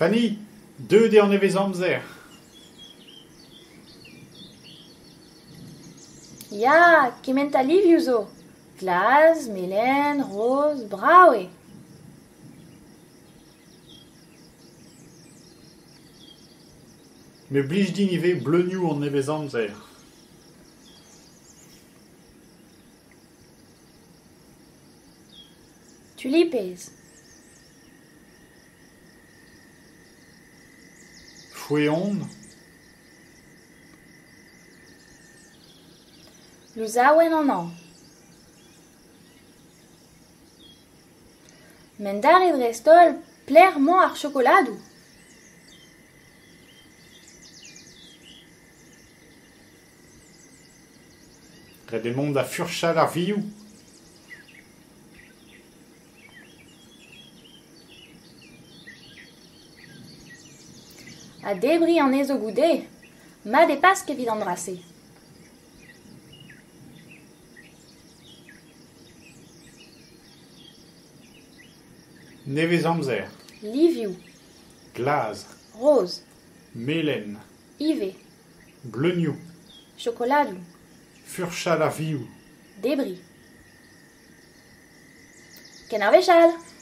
Fanny, deuet eo an nevezamzer. Ya, kement a livioù zo. Glas, melen, roz, brav eo. Me 'blij din ivez bleunioù an nevezamzer. Tulipez. Foeon. Louzaouenn an hañv. Mont a rit dreist-holl pelec'h emañ ar chokoladoù. Ret eo mont da furchal ar vioù. Ha debriñ anezho goude. Mat eo Pask evit an dra-se. Nevezamzer. Livioù. Glas. Roz. Melen. Ivez. Bleunioù. Chokoladoù. Furchal ar vioù. Debriñ. Ken ar wech all !